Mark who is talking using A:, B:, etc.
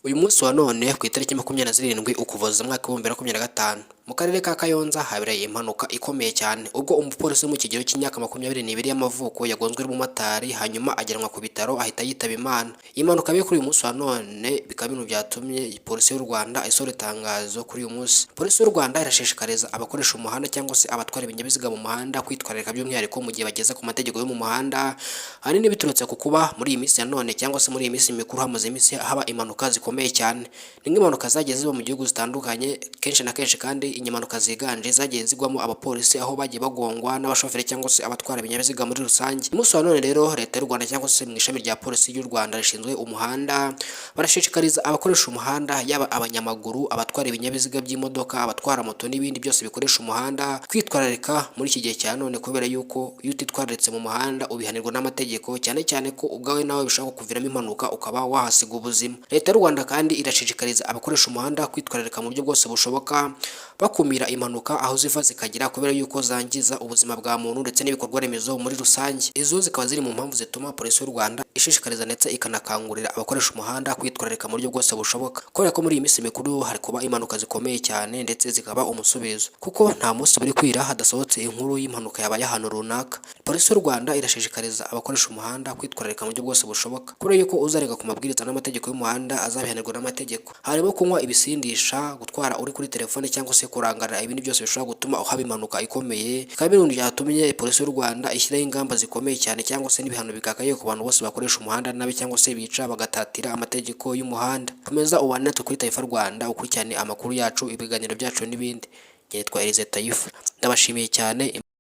A: Uyu munsi wa none ku itariki 27 Ukuboza, umwaka w'2025, mu karere ka Kayonza habereye impanuka ikomeye cyane, ubwo umupolisi wo mu kigero cy'imyaka 22 y'amavuko yagonzwe n'umumotari, hanyuma ajyanwa ku bitaro, ahita yitaba Imana. Iyi mpanuka yabaye kuri uyu munsi wa none bikaba ibintu byatumye Polisi y'u Rwanda isohora itangazo kuri uyu munsi. Polisi y'u Rwanda irashishikariza abakoresha umuhanda cyangwa se abatwara ibinyabiziga mu muhanda kwitwararika, by'umwihariko mu gihe bageze ku mategeko yo mu muhanda, ahanini biturutse ku kuba muri iyi minsi ya none cyangwa se muri iyi minsi mikuru hamaze iminsi haba impanuka zikomeye cyane. Ni nk'impanuka zagiye ziba mu gihugu zitandukanye kenshi na kenshi, kandi impanuka ziganje zagiye zigwamo abapolisi, aho bagiye bagongwa n'abashoferi cyangwa se abatwara ibinyabiziga muri rusange. Umunsi wa none rero, Leta y'u Rwanda cyangwa se mu ishami rya Polisi y'u Rwanda rishinzwe umuhanda barashishikariza abakoresha umuhanda, yaba abanyamaguru, abatwara ibinyabiziga by'imodoka, abatwara moto n'ibindi byose bikoresha umuhanda, kwitwararika muri iki gihe cya none, kubera yuko iyo utitwararitse mu muhanda ubihanirwa n'amategeko, cyane cyane ko ubwawe nawe bishobora kukuviramo impanuka ukaba wahasiga ubuzima. Leta y'u Rwanda kandi irashishikariza abakoresha umuhanda kwitwararika mu buryo bwose bushoboka, bakumira impanuka aho ziva zikagera, kubera yuko zangiza ubuzima bwa muntu ndetse n'ibikorwa remezo muri rusange. Izo zikaba ziri mu mpamvu zituma Polisi y'u Rwanda ishishikariza ndetse ikanakangurira abakoresha umuhanda kwitwararika mu buryo bwose bushoboka, kubera ko muri iyi minsi mikuru hari kuba impanuka zikomeye cyane ndetse zikaba umusubizo, kuko nta munsi buri kwira hadasohotse inkuru y'impanuka yabaye ahantu runaka. Polisi y'u Rwanda irashishikariza abakoresha umuhanda kwitwararika mu buryo bwose bushoboka, kubera yuko uzarenga ku mabwiriza n'amategeko y'umuhanda azabihanirwa n'amategeko, harimo kunywa ibisindisha, gutwara uri kuri telefone cyangwa se kurangara, ibindi byose bishobora gutuma haba impanuka ikomeye. Bikaba biri mu byatumye Polisi y'u Rwanda ishyiraho ingamba zikomeye cyane cyangwa se n'ibihano bikakaye ku bantu bose bakoresha umuhanda nabi cyangwa se bica bagatatira amategeko y'umuhanda. Komeza ubane natwe kuri Taifa Rwanda, ukurikirane amakuru yacu, ibiganiro byacu n'ibindi. Nitwa Elize Taifa, ndabashimiye cyane.